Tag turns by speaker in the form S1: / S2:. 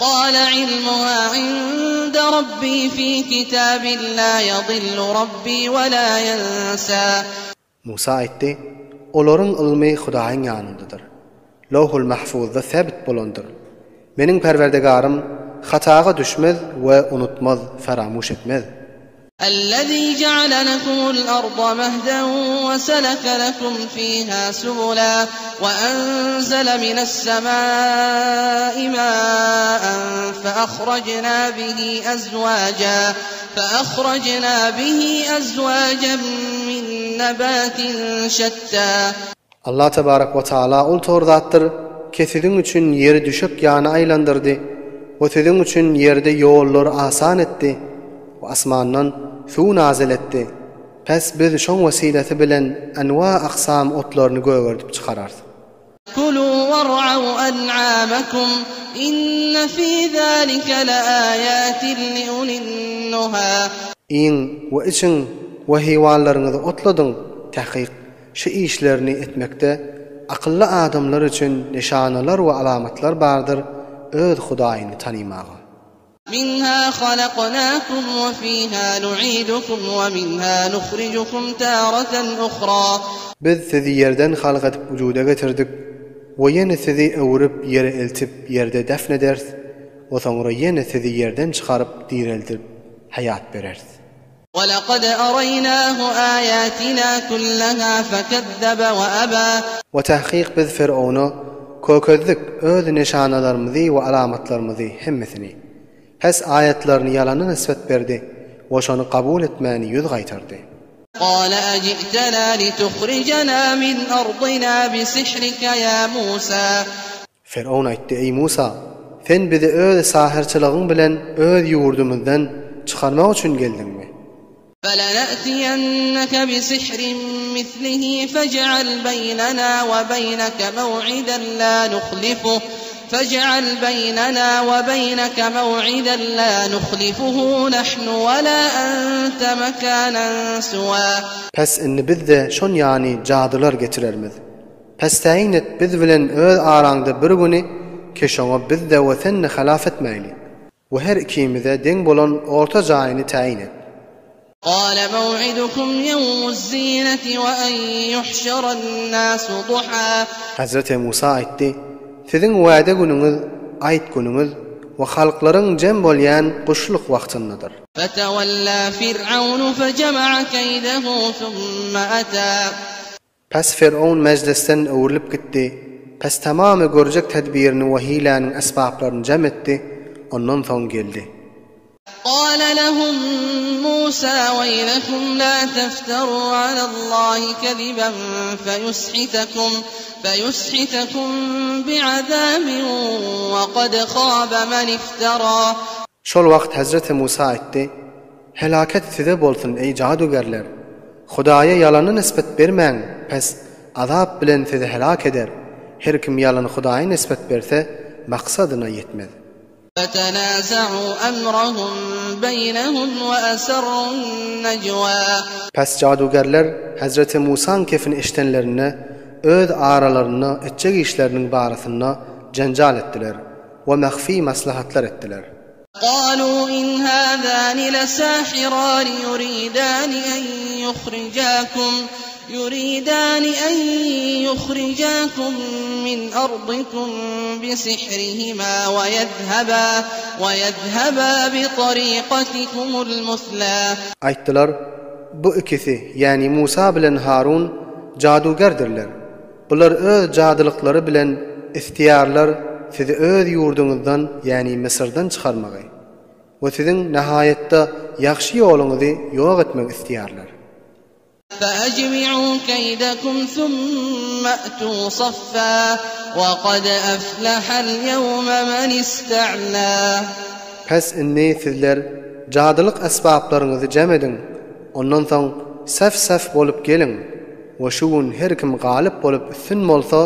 S1: Gala ilmuha inda Rabbi fi kitabin la yadillu Rabbi we la ýensa.
S2: Musa aýtdy, Olaryň ylmy Hudaýyň ýanyndadyr. Lowhul Mahfuzda säbit bolandyr. Meniň Perwerdigarym hataga düşmez we unutmaz, feramuş etmez.
S1: Ellezî je'ale lekumul arda mehden we seleke lekum fîhâ subulâ we enzele mine's-semâi mâ'en feahrajnâ bihi ezwâca feahrajnâ bihi ezwâcen min nebâtin şettâ.
S2: Allah tebarek we taala ol tor zatdyr ke siziň üçin ýeri düşek ýana aýlandyrdy we siziň üçin ýerde ýollary asan etdi we asmandan suw nazyl etdi. Pes biz şoň wesilesi bilen enwa aksam otlaryny gögerdip çykararys.
S1: Kulu war'aw an'amakum inne fi zalike leaýatin liulin nuha.
S2: Iýiň we içiň we heýwanlaryňyzy otladyň, takyk, Şu işlerini etmekde akylly adamlar üçin nyşanalar we alamatlar bardyr, öz Hudaýyny tanymaga.
S1: Minha halaknakum we fiha nu'idukum we minha nuhrijukum taratan uhra.
S2: Biz sizi ýerden halk edip wujuda getirdik we ýene sizi öwrüp ýere eltip ýerde defn ederis we soňra ýene sizi ýerden çykaryp direldip haýat bereris.
S1: Welekad araýnahu aýatina kullaha fekezzebe we aba.
S2: We tahkyk biz Firowna kökezdik öz nyşanalarymyzy we alamatlarymyzy hemmesini. Pes aýatlaryny ýalana nisbet berdi we şony kabul etmäni ýüz gaýtardy.
S1: Gala aji'tena lituhrijena min ardina bisihrike ýa Musa.
S2: Fyrown aýtdy, Eý, Musa! Sen bizi öz sahyrçylygyň bilen öz ýurdumyzdan çykarmak üçin geldiňmi?
S1: Felenätiýenneke bisihrin mislihi fej'al beýnena we beýneke mew'iden la nuhlifuh fej'al beýnena we beýneke mew'iden la nuhlifuhu nahnu we la ente mekanen suwa.
S2: Pes indi biz-de şon ýany jadylar getirermiz. Pes täýin et biz bilen öz araňda bir güni ki şoňa biz-de we sen-de halaf etmäýli we her ikimize deň bolan orta jaýyny täýin et.
S1: Gala maw'idukum ýewmuz-zineti we en ýuhşeran-nasu duha.
S2: Hezreti Musa aýtdy, Siziň wade günüňiz, aýt günüňiz we halklaryň jem bolýan guşluk wagtyndadyr.
S1: Fetewella Fir'awnu fejema'a keýdehu summa ata.
S2: Pes Fir'awn mejlisden öwrülip gitdi. Pes tamamy görjek tedbirini we hiläniň esbaplaryny jem etdi, ondan soň geldi.
S1: Gala lehum Musa weýlekum la tefteru alallahi keziben feýushitekum feýushitekum bi'azabin we kad habe men iftera.
S2: Şol wagt Hezreti Musa aýtdy, Helaket size bolsun, eý jadygärler! Hudaýa ýalany nisbet bermäň, pes, azap bilen sizi helak eder. Her kim ýalany Hudaýa nisbet berse, maksadyna ýetmez.
S1: Fetenaza'u emrahum beýnehum we eserrun nejwa.
S2: Pes jadygärler Hezreti Musaň kefini eşdenlerinde, öz aralarynda etjek işleriniň barasynda jenjal etdiler we mahfiý maslahatlar etdiler.
S1: Galu in hazani lesahirani yuridani en yuhrijakum yuridani en yuhrijakum min ardikum bisihrihima we ýezheba we ýezheba bitariqatikumul musla.
S2: Aýtdylar, Bu ikisi, ýäni Musa bilen Harun jadugärdirler. Bular öz jadylyklary bilen isleýärler sizi öz ýurduňyzdan, ýäni Müsürden çykarmagy we siziň nahaýatda ýagşy ýoluňyzy ýok etmegi isleýärler.
S1: Feejmi'u keýdekum summa e'tu saffa we kad eflehel ýewme men iste'la.
S2: Pes indi sizler jadylyk esbaplaryňyzy jem ediň, ondan soň sef-sef bolup geliň. We şu gün her kim galyp bolup üstün bolsa.